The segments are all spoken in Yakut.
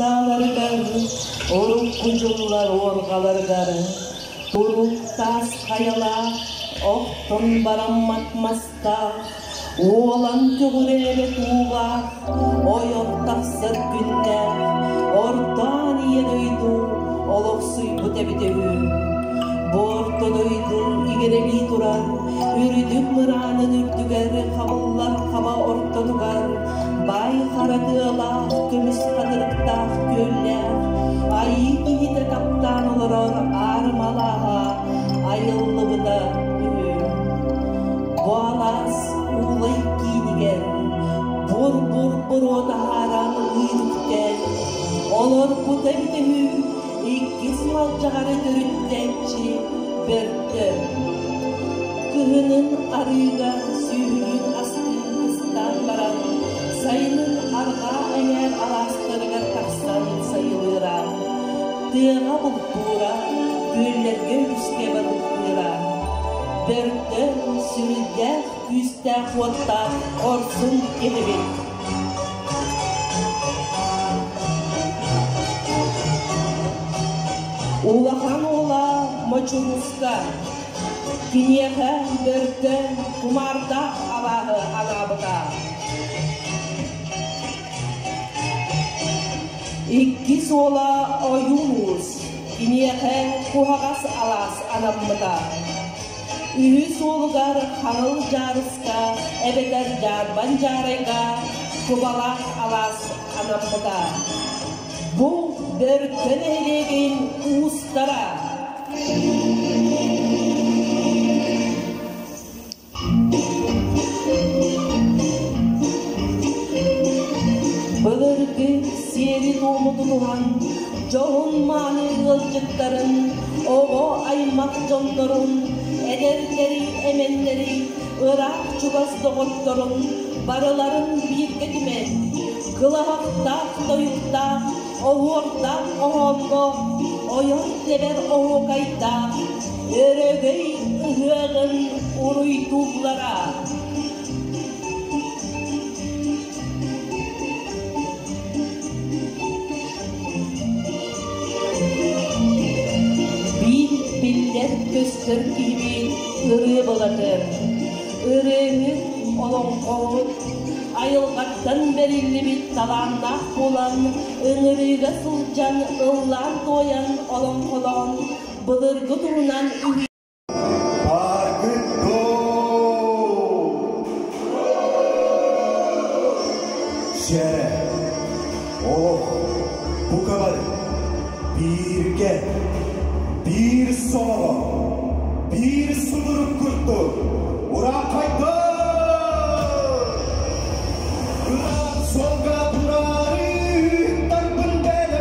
сааларыгар, урукку дьыллар уорҕаларыгар турук таас хайалаах, охтон бараммат мастаах, уолан көҕүрээбэт уулаах, ойор тахсар күннээх, ортоон ийэ дойду олохсуйбут эбитэ үһү. Бу орто дойду игирэлии турар үрдүк мыраанын үрдүгэр хабыллар хаба ортотугар баай хара тыалаах, көмүс хатырыктаах күөллээх, айыы киһитэ таптаан олорор аарымалааҕа айыллыбыта үһү. Бу алаас Уулай киинигэр бур-бур буруо таһааран ыырыктэн, олорбута эбитэ үһү, иккис малдьаҕары төрүттээччи Бөртө. Кыһынын арыыга сүүһүлүүн астыын кыстаан баран, сайынын арҕаа эҥээр алаастарыгар тахсан сайылыыра. Тыаҕа бултуура, күөллэргэ үгүскэ балыктыыра. Бөртө сүрдээх күүстээх уоттаах хорсун киһибит. Улахан уола Мочуруска киниэхэ Бөртө кумаардаах алааһы анаабыта. Иккис уола Ойуун Уус киниэхэ Куһаҕас алаас анаммыта. Үһүс уолугар Хаҥыл Дьаарыска эбэтэр Дьаарбан Дьаарайга Кубалаах алаас анаммыта. Бу Бөртө нэһилиэгин уустара. Былыргы сиэри-туому тутуһан, дьоһун-мааны ыалдьыттарын, оҕо аймах дьоннорун, эдэрдэри, эмэннэри, ыраах-чугас доҕотторун барыларын бииргэ түмэн, кылаһахтаах тойуктаах, оһуордаах оһоонноох, ойор-тэбэр оһуокайдаах Өрөгөй ыһыаҕын уруйдууллара. Биир биллэр-көстөр киһибит ырыа былатын, ырыаһыт, олоҥхоһут, айылҕаттан бэриллибит талааннаах буолан, ыҥырыыга сылдьан ыллаан-туойан, олоҥхолоон былыргы туһунан Бааргыт дуо? Сэрэ, олох, бука бары, бииргэ, биир сомоҕо, биир судурук курдук ураахайдар! Суолга тураары, бэлэмнээн,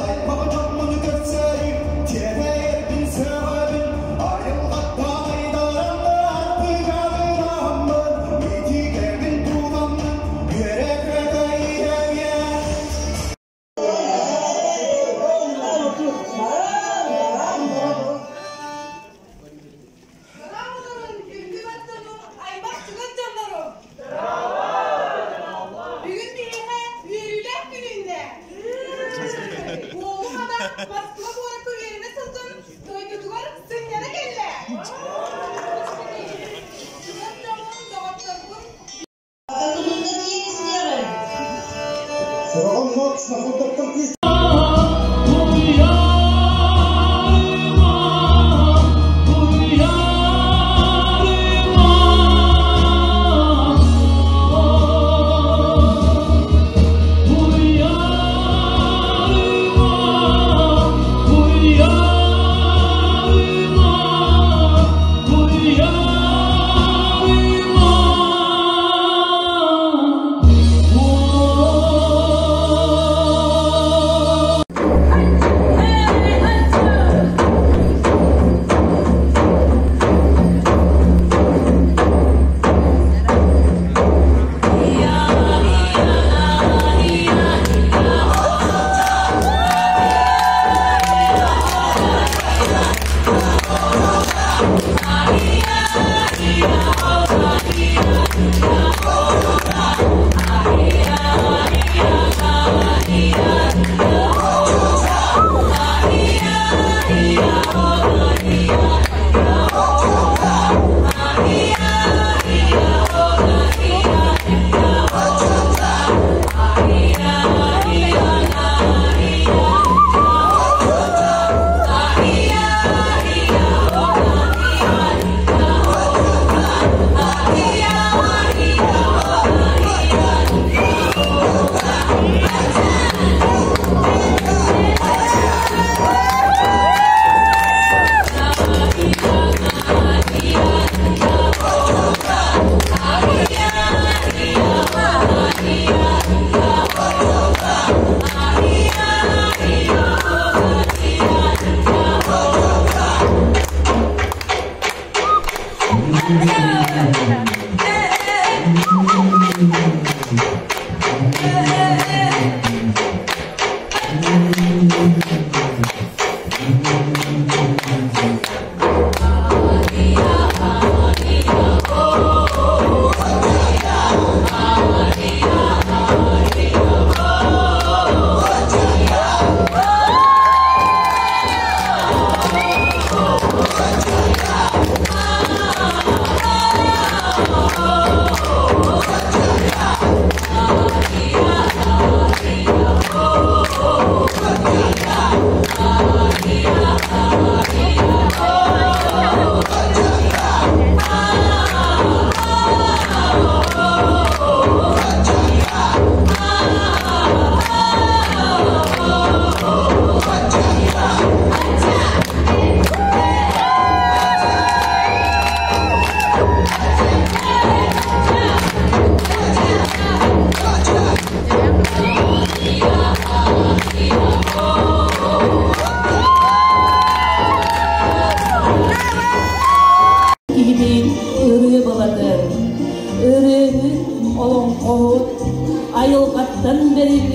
аймаҕы дьоммун көрсөөрү, тиэтэйэрбин сөҕөбүн, айылҕаттан айдараннаах быгаҕыраммын, итигэбин тутаммын, үөрэ-көтө иһэбин. Браво! Күндү баттанум, аймах чугас дьоннорум! Бүгүн биһиэхэ үөрүүлээх күн үүннэ. Уолум ана Москва куоракка үөрэнэ сылдьан дойдутугар сынньана кэллэ. Чугас дьоммун, доҕотторбун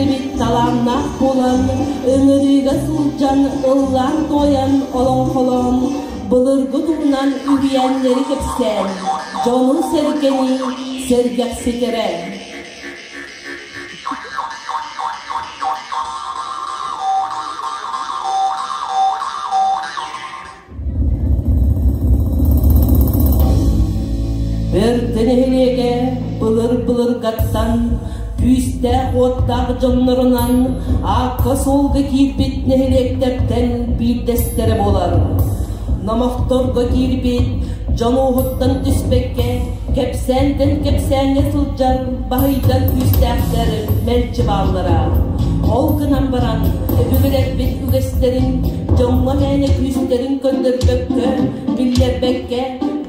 Бэриллибит талааннаах буолан, ыҥырыыга сылдьан, ыллаан-туойан, олоҥхолоон, былыргы туһунан үһүйээннэри кэпсээн, дьону-сэргэни сэргэхситэрэ. Бөртө нэһилиэгэ былыр-былыргаттан күүстээх уоттаах дьоннорунан аакка-суолга киирбит нэһилиэктэртэн биирдэстэрэ буолар. Номохторго киирбит дьон ууһуттан түспэккэ, кэпсээнтэн кэпсээҥҥэ сылдьар баһыйдар күүстээхтэр мэлдьи бааллара. Ол гынан баран, өбүгэлэрбит үгэстэрин дьоҥҥо мээнэ күүстэрин көрдөрбөккө, биллэрбэккэ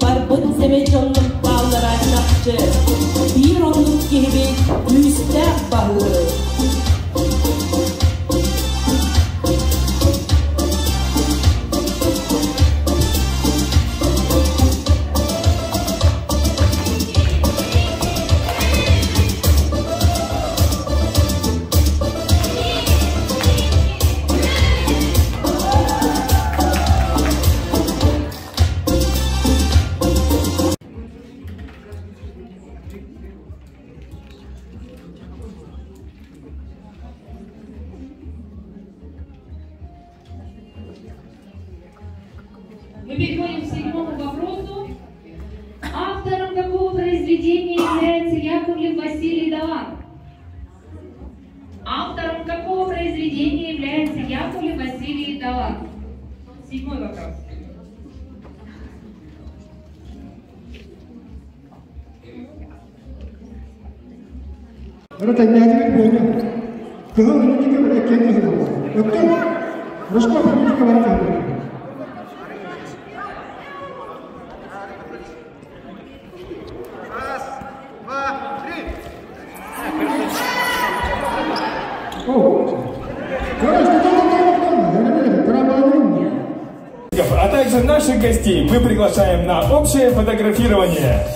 барбыт сэмэй дьоннор бааллара чахчы. Биир оннук киһибит күүстээх баһылык. Мы переходим к седьмому вопросу. Автором какого произведения является Яковлев Василий Далан? Автором какого произведения является Яковлев Василий Далан? Седьмой вопрос. Өрө тэҥнээтибит буолуо. Кыһыл инники киэҥ кыһыл. Өттүн Рожков инники баран кыһыл. Раз, два, три. О, короче, А также наших гостей мы приглашаем на общее фотографирование.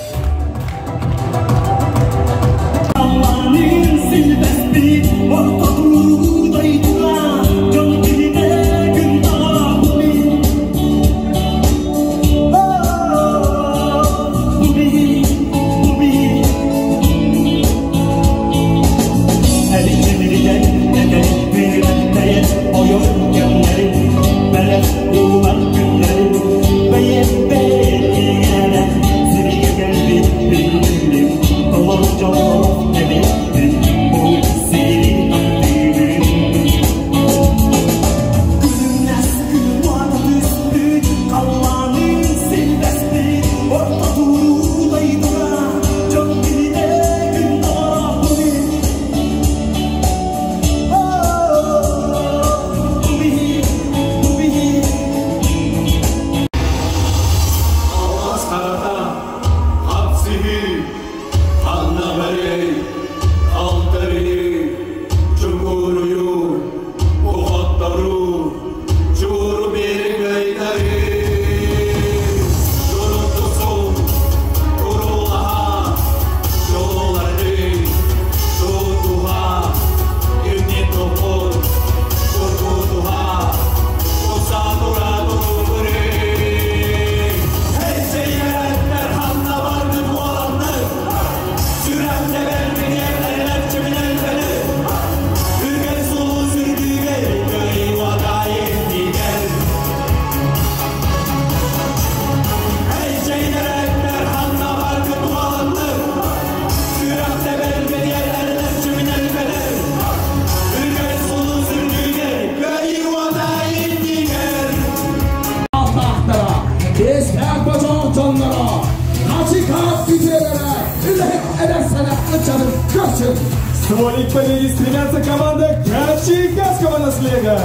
Стволик победе стремятся команда Качегасского наслега.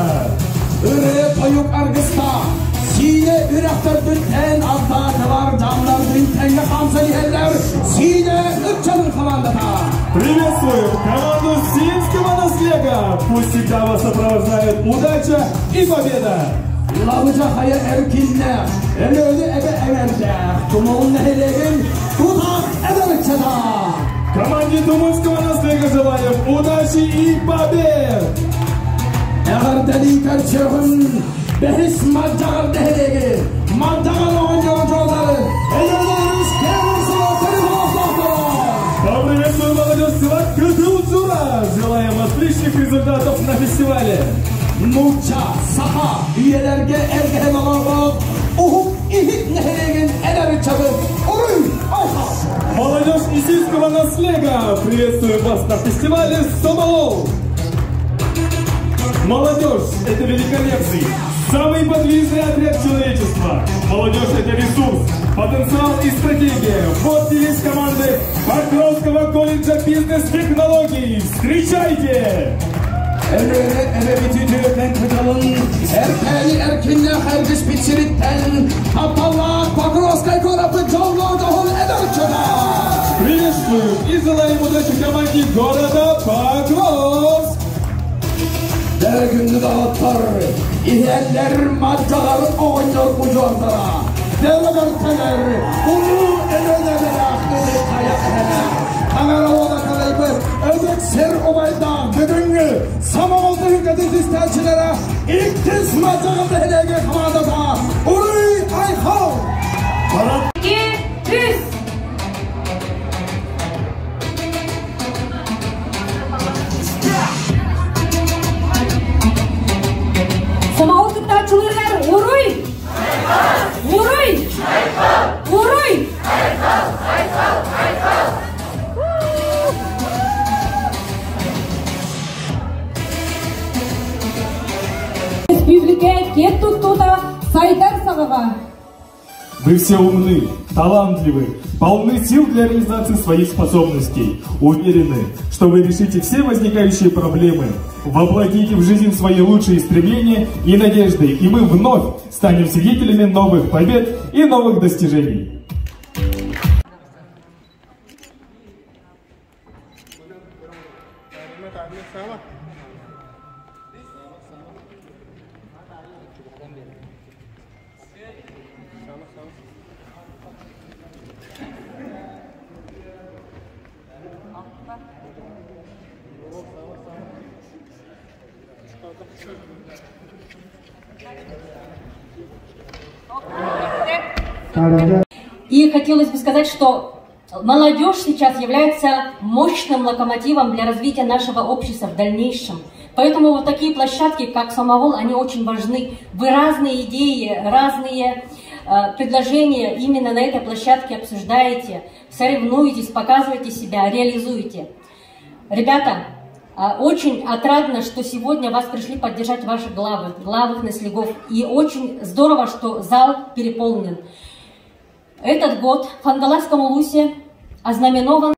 Ырыа-тойук аргыстаах, Сиинэ үрэхтэртэн эн аттаатылар, дьаамнардыын тэҥҥэ хаамсан иһэллэр, Сиинэ ыччатын хамаандата. Приветствуем команду Синского наслега! Пусть всегда вас сопровождает удача и победа! Лабыдьа хайа эркиннээх, Өлүөнэ эбэ эҥэрдээх, Тумул нэһилиэгин тутаах эдэр ыччата. Команде Тумульского наслега желаем удачи и побед! Эҕэрдэлии көрсүөҕүҥ бэһис Малдьаҕар нэһилиэгин Малдьаҕар оҕонньору дьолларын Элеонорус Кемусова Поприветствуем молодежь села Кызыл-Джура! Желаем отличных результатов на фестивале! Нуучча, саха, үйэлэргэ эргэһэн олорбут Уһук Иһит нэһилиэгин эдэр ыччатын Уруй Айхал! Молодежь Исийского наслега! Приветствуем вас на фестивале «Сомоҕол»! Молодежь – это великолепный, самый подвижный отряд человечества. Молодежь – это ресурс, потенциал и стратегия. Вот девиз команды Покровского колледжа бизнес-технологий. Встречайте! Өлүөнэ эбэбит үтүөкэн кытылын, Эркээйи эркиннээх эргиспит сириттэн, Тапталлаах Покровскай куораппыт дьоллоох дьоһун эдэр ыччата! Приветствуем и желаем удачи команде города Покровск! Дөргүннү доҕоттор, иһэллэр Малдьаҕар оҕонньор удьуордара, Дөрөгөртөлөр, улуу Өлүөнэ ытык хайа эһэлээх, Таҥара уола калайбыт, ытык сир убайдаах бүгүҥҥү Сомоҕол түһүлгэтин түстээччилэрэ иккис Малдьаҕар нэһилиэгэ хамаандата Уруй Айхал! Икки, үс! Сомоҕол кыттааччыларыгар уруй! Уруй! Уруй! Айхал! Айхал! Республика киэн туттуута сайдар саҕаҕа. Вы все умны, талантливы, полны сил для реализации своих способностей. Уверены, что вы решите все возникающие проблемы, воплотите в жизнь свои лучшие стремления и надежды, и мы вновь станем свидетелями новых побед и новых достижений. И хотелось бы сказать, что молодежь сейчас является мощным локомотивом для развития нашего общества в дальнейшем. Поэтому вот такие площадки, как Сомоҕол, они очень важны. Вы разные идеи, разные предложения именно на этой площадке обсуждаете, соревнуетесь, показываете себя, реализуете. Ребята, очень отрадно, что сегодня вас пришли поддержать ваши главы, главы наслегов. И очень здорово, что зал переполнен. Этот год в Хангаласском улусе ознаменован...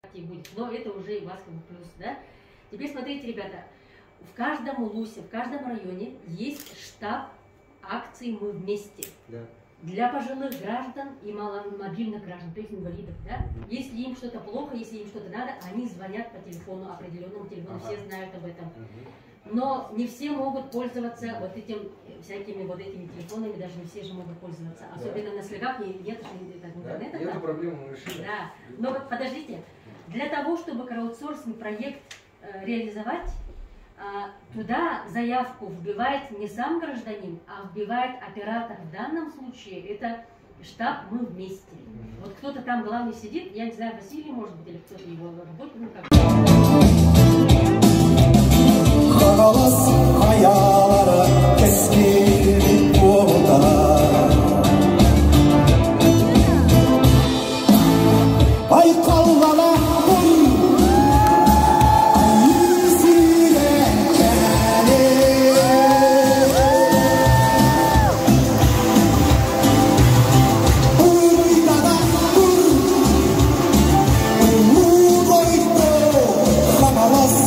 Но это уже и вас как бы плюс, да? Теперь смотрите, ребята, в каждом улусе, в каждом районе есть штаб акции «Мы вместе». Да. Для пожилых граждан и маломобильных граждан, то есть инвалидов, да? Если им что-то плохо, если им что-то надо, они звонят по телефону, определенному телефону, все знают об этом. Но не все могут пользоваться вот этим, всякими вот этими телефонами, даже не все же могут пользоваться. Особенно на слегах нет же интернета. Да, эту проблему мы решили. Да, но вот подождите, для того, чтобы краудсорсинг проект реализовать, туда заявку вбивает не сам гражданин, а вбивает оператор. В данном случае это штаб «Мы вместе». Вот кто-то там главный сидит, я не знаю, Василий, может быть, или кто-то его работник, ну как. Хаҥалас хайалара кэскил буолар. Айхаллана тур Айыы сирэ кэрэ. Уруйдана тур Улуу дойду Хаҥалас.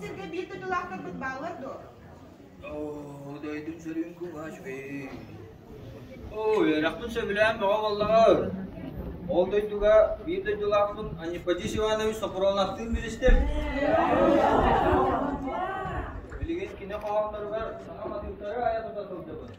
сиргэ биир дойдулаахтарбыт бааллар дуо? Оо, дойдум сөрүүн куҥа үчүгэй. Оо, үөрэхпин сөбүлээн бөҕө буоллаҕа. Ол дойдуга биир дойдулаахпын Аниподис Иванович Сопрунов-тыын билистим. Билигин кини хоһоонноругар саҥа матыыптары айа тута сылдьабын.